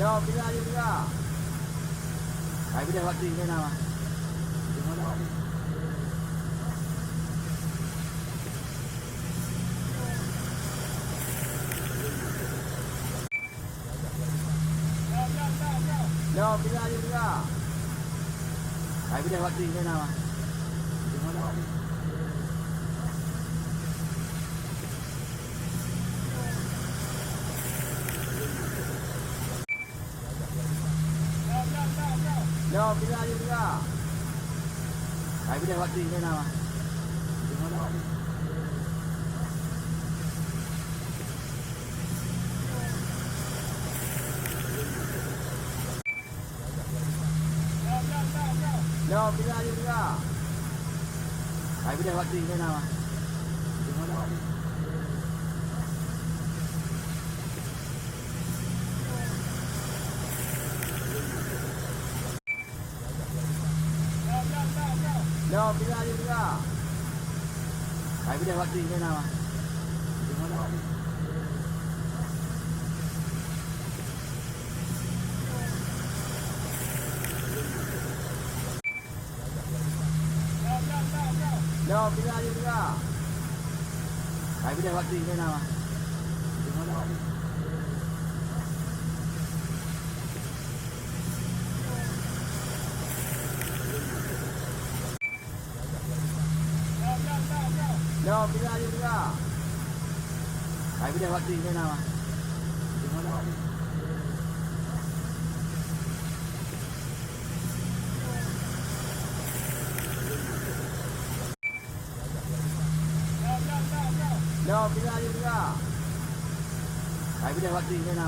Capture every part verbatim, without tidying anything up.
Nyoe pih na, nyoe pih na. Hai pih na, wati pih na. Nyoe pih na, nyoe pih na. Hai pih na, wati pih na. Nyoe pih na, nyoe pih na. Hai pih na, wati pih na. Nyoe pih na, nyoe pih na. Hai pih na, wati pih na. Nyoe pih na, nyoe pih na. Hai pih na, wati pih na. Nyoe pih na, nyoe pih na. Hai pih na, wati pih na. Nyoe pih na, nyoe pih na. Hai pih na, wati pih na. Nyoe pih na, nyoe pih na. Hai pih na, wati pih na.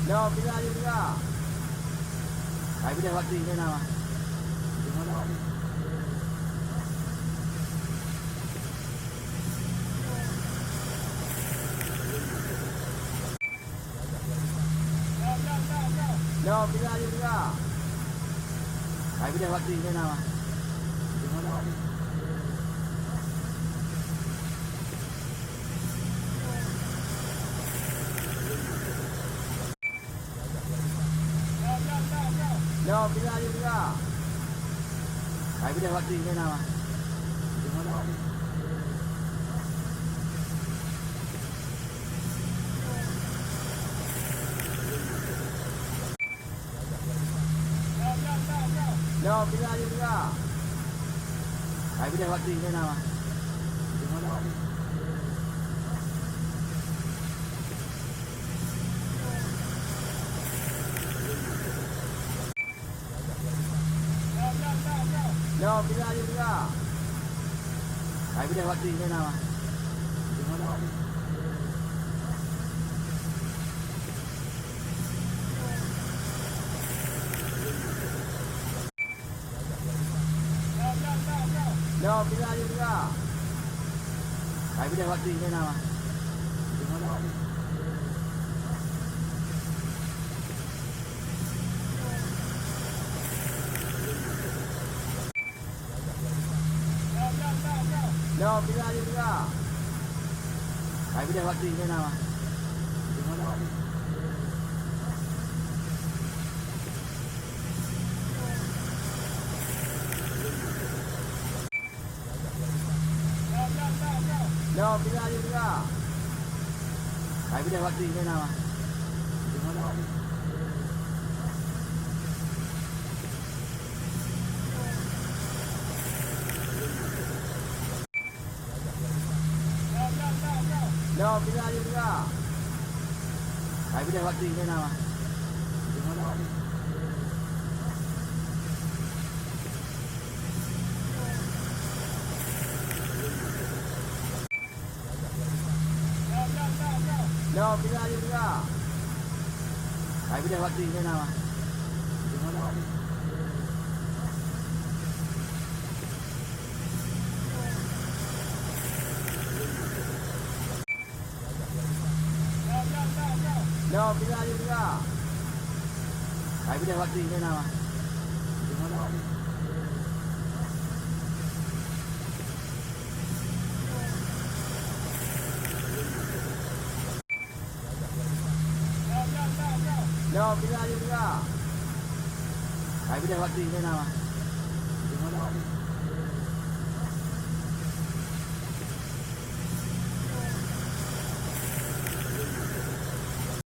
Nyoe pih na, nyoe pih na. Hai pih na, wati pih na. Nyoe pih na, nyoe pih na. Hai pih na, wati pih na. Nyoe pih na, nyoe pih na. Hai pih na, wati pih na. Nyoe pih na, nyoe pih na. Hai pih na, wati pih na. Nyoe pih na, nyoe pih na. Hai pih na, wati pih na. Nyoe pih na, nyoe pih na. Hai pih na, wati pih na. Nyoe pih na, nyoe pih na. Hai pih na, wati pih na. Nyoe pih na, nyoe pih na. Hai pih na, wati pih na. Nyoe pih na, nyoe pih na. Hai pih na, wati pih na. Nyoe pih na, nyoe pih na. Hai pih na, wati pih na. Nyoe pih na, nyoe pih na. Hai pih na, wati pih na. Yo, pindah, yo, pindah. Hai, pindah waktu ni, pindah.